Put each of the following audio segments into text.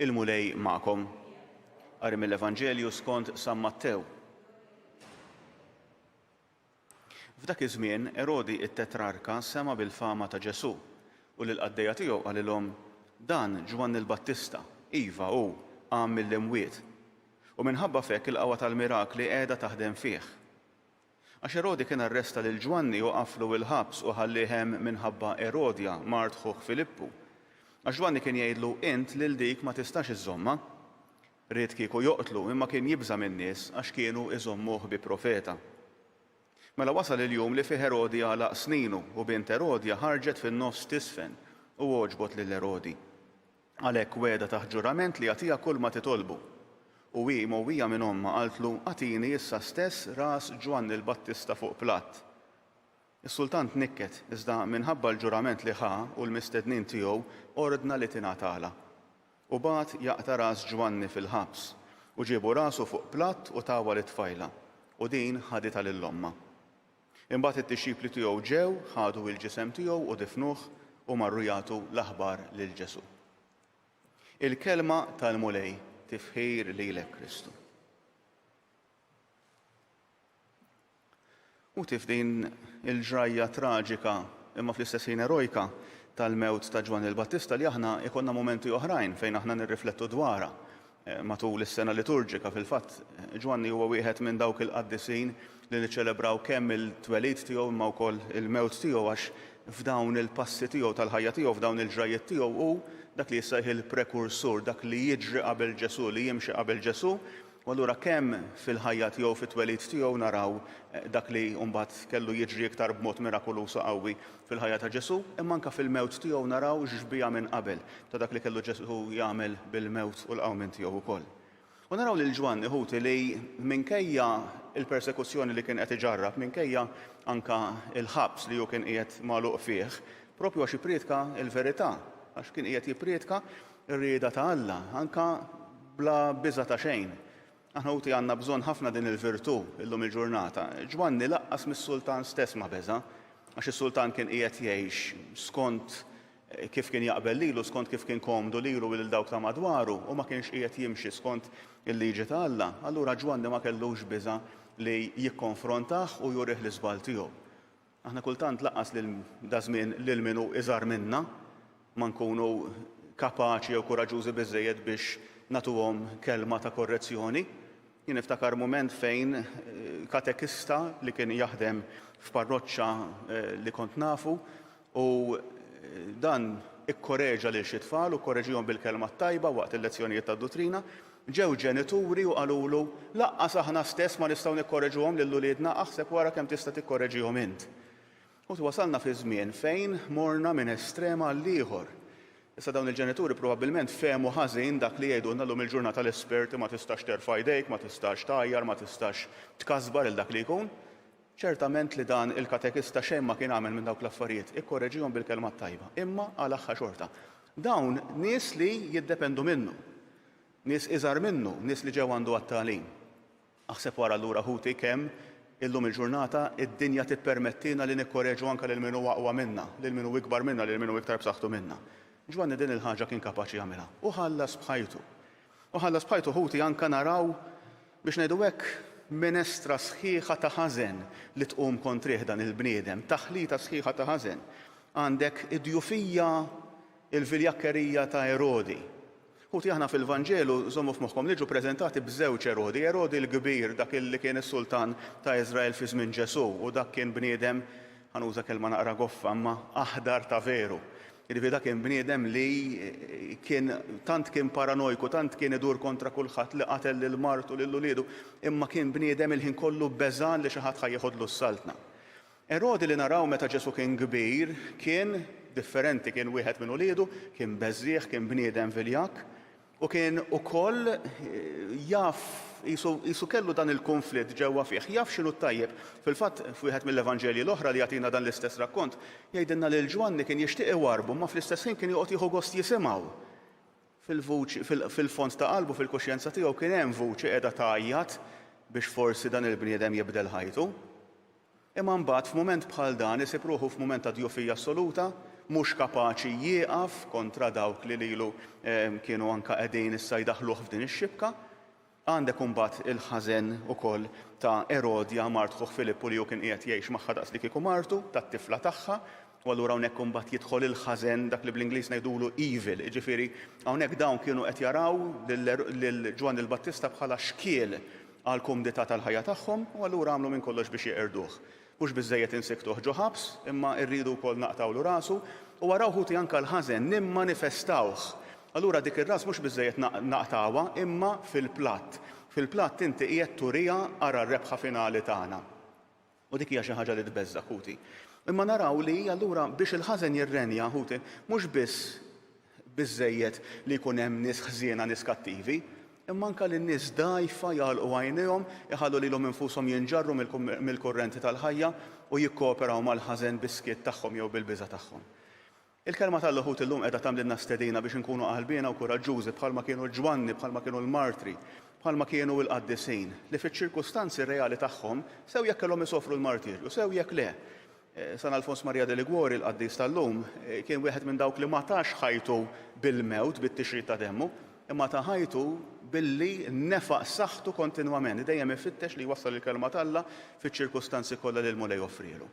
Il-Mulej magħkom. Qari mill-Evanġelju skont San Mattew. F'dak iż-żmien Erodi t-tetrarka sema' bil-fama ta' Ġesù, u lill-qaddejja tiegħu qalilhom, Dan Ġwanni l-Battista, iva, hu, qam mill-imwiet. U minħabba f'hekk il-qawwa tal-mirakli qiegħda taħdem fih. Għax Erodi kien arresta lil Ġwanni u qaflu l-ħabs u ħallieh hemm minħabba Erodja, mart ħuh Filippu. Għax Ġwanni kien jgħidlu, Int lil dik ma tistax iżżommha. Ried kieku joqtlu, imma kien jibża' min-nies, għax kienu iżommuh bi profeta. Mela wasal il-jum li fih Erodi għalaq sninu, u bint Erodja ħarġet fin-nofs tiżfen, u għoġbot lil Erodi. Għalhekk wegħedha taħt ġurament li jagħtiha kulma titolbu. U hi, mgħowwija minn ommha, qaltlu, Agħtini issa stess ras Ġwanni l-Battista fuq platt. Is-sultan tnikket, iżda minħabba l-ġurament li ħa u l-mistednin tiegħu, ordna li tingħatalha. U bagħat jaqta' ras Ġwanni fil-ħabs, u ġiebu rasu fuq platt u tawha lit-tfajla, u din ħaditha lil ommha. Imbagħad id-dixxipli tiegħu ġew, ħadu il-ġisem tiegħu u difnuh, u marru jagħtu l-aħbar lil Ġesù. Il-kelma tal-Mulej, tifħir lilek Kristu. U tif din il-ġrajja traġika imma fl-istess ħin erojka tal-mewt ta' Ġwanni l-Battista li aħna ikollna mumenti oħrajn fejn aħna nirriflettu dwarha. Matul is-sena liturġika, fil-fatt, Ġwanni huwa wieħed minn dawk il-qaddisin li niċċelebraw kemm il-twelid tiegħu imma wkoll il-mewt tiegħu għax f'dawn il-passi tiegħu tal-ħajja tiegħu, f'dawn il-ġrajjiet tiegħu hu dak li jissejjaħ il-prekursur, dak li jiġri qabel Ġesù, li jimxi qabel Ġesù. U allura kemm fil-ħajja tiegħu, fit-twelid tiegħu naraw dak li mbagħad kellu jiġri iktar b'mod mirakoluż u qawwi fil-ħajja ta' Ġesù, imma anke fil-mewt tiegħu naraw xbieha minn qabel ta' dak li kellu Ġesù jagħmel bil-mewt u l-qawmien tiegħu wkoll. U naraw lil Ġwanni, ħuti, li minkejja l-persekuzzjoni li kien qed iġarrab, minkejja anke l-ħabs li hu kien qiegħed magħluq fih, propju għax ipprietka l-verità, għax kien qiegħed jipprietka r-rieda ta' Alla, anke bla biża' ta' xejn. Aħna ħuti għandna bżonn ħafna din il-virtù illum il-ġurnata. Ġwanni laqqas mis-sultan stess ma beża', għax is-sultan kien qiegħed jgħix skont kif kien jaqbel lilu, skont kif kien komdu lilu u lil dawk ta' madwaru, u ma kienx qiegħed jimxi skont il-liġi ta' Alla. Allura Ġwanni ma kellux biża' li jikkonfrontah u jurih l-iżball tiegħu. Aħna kultant lanqas lil daż-żmien lil min hu iżgħar minna ma nkunu kapaċi jew kuraġġużi biżżejjed biex nagħtuhom kelma ta' korrezzjoni. Jien niftakar mument fejn katekista li kien jaħdem f'parroċċa li kont nafu u dan ikkoreġa lil xi tfal u kkoreġihom bil-kelma t-tajba waqt il-lezzjonijiet tad-duttrina. Ġew ġenituri u qalulu, Lanqas aħna stess ma nistgħu nikkoreġuhom lil uliedna, aħseb u ara kemm tista' tikkoreġihom int. U wasalna fi żmien fejn morna minn estrem għall-ieħor. Issa dawn il-ġenituri probabbilment fehmu ħażin dak li jgħidulna llum il-ġurnata l-esperti, ma tistax terfa' jdejk, ma tistax tgħajjar, ma tistax tkasbar 'il dak li jkun. Ċertament li dan il-katekista xejn ma kien għamel minn dawk l-affarijiet, ikkoreġihom bil-kelma t-tajba, imma għalagħha xorta. Dawn nies li jiddependu minnu. Nies iżgħar minnu, nies li ġew għandu għat-tagħlim. Aħseb wara allura ħuti kemm illum il-ġurnata id-dinja tippermettilna li nikkoreġu anke lil min hu aqwa minna, lil min hu ikbar minna, lil min hu iktar b'saħħtu minna. Ġwanni din il-ħaġa kien kapaċi jagħmilha u ħallas b'ħajtu. U ħallas b'ħajtu ħuti anke naraw biex ngħidu hekk minestra sħiħa ta' ħażen li tqum kontrih dan il-bniedem, taħlita sħiħa ta' ħażen. Għandek id-djufija, il-viljakkerija ta' Erodi. Ħuti aħna fil-Vanġelu, żommu f'moħħkom, niġu preżentati b'żewġ Erodi, Erodi l-kbir, dak li kien is-sultan ta' Iżrael fi żmien Ġesù, u dak kien bniedem, ħa nuża kelma naqra goffa, imma aħdar ta' veru. Jiġifieri dak kien bniedem li kien tant kien paranojku, tant kien idur kontra kulħadd li qatel lil martu, lil uliedu, imma kien bniedem il-ħin kollu beżgħan li xi ħadd ħa jeħodlu s-saltna. Erodi li naraw meta Ġesù kien kbir kien differenti, kien wieħed minn uliedu, kien beżżiegħ, kien bniedem viljakk u kien ukoll jaf qisu kellu dan il-kunflitt ġewwa fih, jaf x'inhu t-tajjeb. Fil-fatt f'wieħed mill-Evanġelji l-oħra li jagħtina dan l-istess rakkont, jgħidilna li l-Ġwanni kien jixtieq iwarrbu imma fl-istess ħin kien joqgħod jieħu gost jisimgħu. Fil-vuċi, fil-fond ta' qalbu, fil-kuxjenza tiegħu kien hemm vuċi qiegħda tgħajjat biex forsi dan il-bniedem jibdel ħajtu. Imma mbagħad f'mument bħal dan isib ruħu f'mument ta' djufija assoluta. mhux kapaċi jieqaf kontra dawk li lilu kienu anke qegħdin issa jdaħħluh f'din ix-xibka. Għandek imbagħad il-ħażen ukoll ta' Erodja, mart ħuh Filippu li hu kien qiegħed jgħix magħha daqs li kieku martu, tat-tifla tagħha, u allura hawnhekk imbagħad jidħol il-ħażen, dak li bl-Ingliż ngħidulu evil, jiġifieri hawnhekk dawn kienu qed jaraw lil Ġwanni l-Battista bħala xkiel għall-kumdità tal-ħajja tagħhom u allura għamlu minn kollox biex jeqirduh. Mhux biżżejjed insikktuh ġo ħabs, imma rridu wkoll naqtgħulu rasu, u araw ħuti anke l-ħażen nimmanifestawh. Allura dik ir-ras mhux biżżejjed naqtgħuha, imma fil-platt. Fil-platt inti qiegħed turiha ara r-rebħa finali tagħna. U dik hija xi ħaġa li tbeżżgħek ħuti. Imma naraw li allura biex il-ħażen jirrenja ħuti, mhux biss biżżejjed li jkun hemm nies ħżiena, nies kattivi, imma anke li n-nies dgħajfa jagħlqu għajnejhom, iħallu lilhom infushom jinġarru mill-kurrenti tal-ħajja u jikkooperaw mal-ħażen bis-skiet tagħhom jew bil-biża' tagħhom. Il-Kelma t'Alla ħuti llum qiegħda tagħmlilna stedina biex inkunu qalbiena u kuraġġużi bħalma kienu Ġwanni, bħalma kienu l-martri, bħalma kienu l-qaddisin, li fiċ-ċirkustanzi reali tagħhom, sew jekk kellhom isofru l-martirju, sew jekk le, San Alfons Maria de Liguori, il-qaddis tal-lum, kien wieħed minn dawk li ma tax ħajtu bil-mewt, bit-tixrid ta' demmu, imma ta ħajtu billi nefaq saħħtu kontinwament, dejjem ifittex li jwassal il-Kelma t'Alla fiċ-ċirkustanzi kollha li l-Mulej offrielu.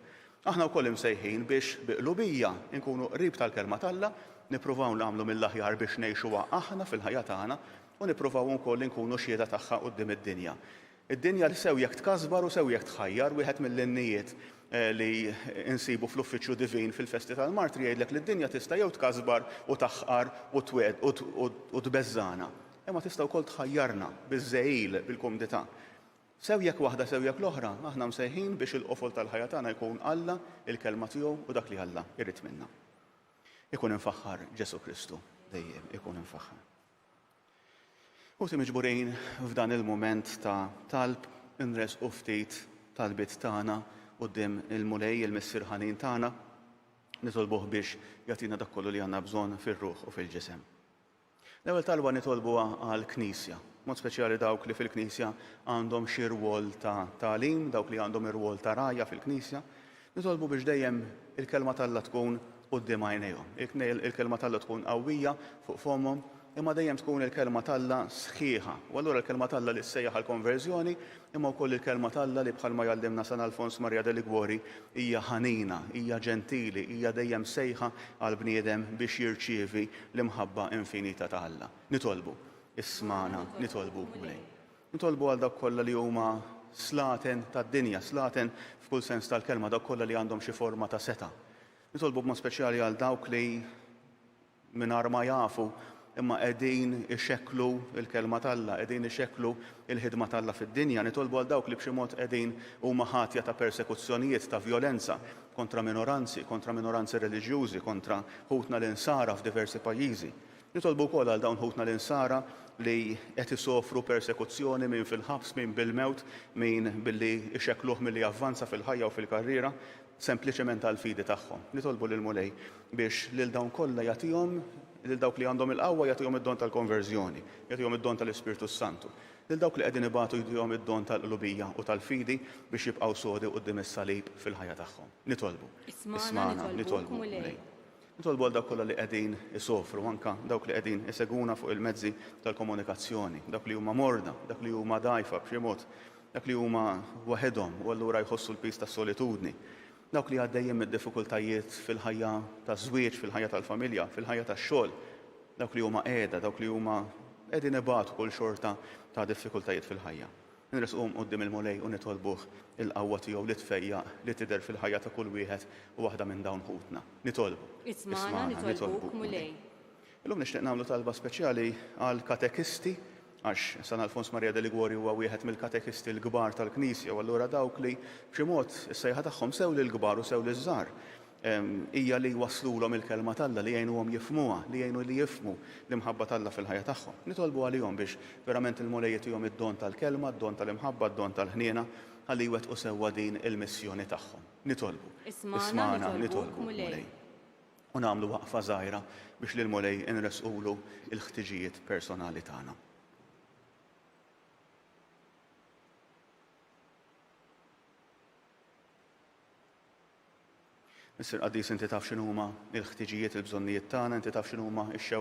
Aħna wkoll imsejħin biex bi qlubija nkunu qrib tal-Kelma t'Alla, nippruvaw nagħmlu mill-aħjar biex ngħixuha aħna fil-ħajja tagħna u nippruvaw ukoll inkunu xhieda tagħha quddiem id-dinja. Id-dinja li sew jekk tkasbar u sew jekk tħajjar, wieħed mill-innijiet li nsibu fl-uffiċċju divin fil-festi tal-martri jgħidlek li d-dinja tista' jew tkasbar u taħqar u tbeżżagħna, imma tista' wkoll tħajjarna biż-żegħil, bil-kumdità. Sew jekk waħda sew jekk l-oħra, aħna msejħin biex il-qofol tal-ħajja tagħna jkun Alla, il-Kelma tiegħu u dak li Alla jrid minna. Ikun imfaħħar Ġesù Kristu dejjem ikun imfaħħar. Ħuti miġburin f'dan il-mument ta' talb inressqu ftit talbiet tagħna quddiem il-Mulej, il-Missier ħanin tagħna, nitolbuh biex jagħtina dak kollu li għandna bżonn fir-ruħ u fil-ġisem. L-ewwel talba nitolbuha għall-Knisja, mod speċjali dawk li fil-Knisja għandhom xi rwol ta' tagħlim, dawk li għandhom ir-rwol ta' rgħajja fil-Knisja, Nitolbu biex dejjem il-Kelma t'Alla tkun quddiem għajnejhom, il-Kelma t'Alla tkun qawwija fuq fommhom, imma dejjem tkun il-Kelma t'Alla sħiħa. U allura l-Kelma t'Alla li ssejjaħ għall-konverżjoni, imma wkoll il-Kelma t'Alla li bħalma jgħallimna San Alfons Maria de Liguori hija ħanina, hija ġentili, hija dejjem sejħa għall-bniedem biex jirċievi l-imħabba infinita ta' Alla. Nitolbu. Ismagħna, nitolbuk, Mulej. Nitolbu għal dawk kollha li huma slaten tad-dinja, slaten f'kull sens tal-kelma, dawk kollha li għandhom xi forma ta' setgħa. Nitolbu b'mod speċjali għal dawk li mingħajr ma jafu imma qegħdin ixekklu l-kelma t'Alla, qegħdin ixekklu l-ħidma t'Alla fid-dinja. Nitolbu għal dawk li b'xi mod qegħdin huma ħatja ta' persekuzzjonijiet, ta' vjolenza kontra minoranzi, kontra minoranzi reliġjużi, kontra ħutna l-Insara f'diversi pajjiżi. Nitolbu wkoll għal dawn ħutna l-Insara li qed isofru persekuzzjoni, min fil-ħabs, min bil-mewt, min billi jxekkluh milli javvanza fil-ħajja u fil-karriera, sempliċement għall-fidi tagħhom. Nitolbu lill-Mulej biex lil dawn kollha jagħtihom, lil dawk li għandhom il-qawwa jagħtihom id-don tal-konverżjoni, jagħtihom id-don tal-Ispirtu s-Santu. Lil dawk li qegħdin ibatu jtihom id-don tal-qlubija u tal-fidi biex jibqgħu sodi quddiem is-salib fil-ħajja tagħhom. Nitolbu. Ismagħna, nitolbuk, Mulej. Nitolbu għal dawk kollha li qegħdin isofru, anke dawk li qegħdin isegwuna fuq il-mezzi tal-komunikazzjoni, dawk li huma morda, dak li huma dgħajfa b'xi mod, dak li huma waħedhom u allura jħossu l-piż tas-solitudni, dawk li għaddejjin mid-diffikultajiet fil-ħajja taż-żwieġ, fil-ħajja tal-familja, fil-ħajja tax-xogħol, dawk li huma qiegħda, dawk li huma qegħdin ibatu kull xorta ta' diffikultajiet fil-ħajja. Inressquhom quddiem il-Mulej u nitolbuh il-qawwa tiegħu li tfejjaq, li tidher fil-ħajja ta' kull wieħed u waħda minn dawn ħutna. Nitolbu. Ismagħna, nitolbuk, Mulej. Illum nixtieq nagħmlu talba speċjali għall-katekisti, għax San Alfons Maria de Liguori huwa wieħed mill-katekisti l-kbar tal-Knisja u allura dawk li b'xi mod is-sejħa tagħhom sew lill-kbar u sew liż-żgħar hija li jwasslulhom il-Kelma t'Alla, li jgħinuhom jifhmuha, li jgħinu li jifhmu l-imħabba t'Alla fil-ħajja tagħhom. Nitolbu għalihom biex verament il-Mulej jagħtihom id-don tal-Kelma, d-don tal-imħabba, d-don tal-ħniena, ħalli jwettqu sewwa din il-missjoni tagħhom. Nitolbu. Ismagħna, nitolbuk, Mulej. U nagħmlu waqfa żgħira biex lill-Mulej inressqulu l-ħtiġijiet personali tagħna. Missier Qaddis, inti taf x'inhuma l-ħtiġijiet, il-bżonnijiet tagħna, inti taf x'inhuma x-xewqat.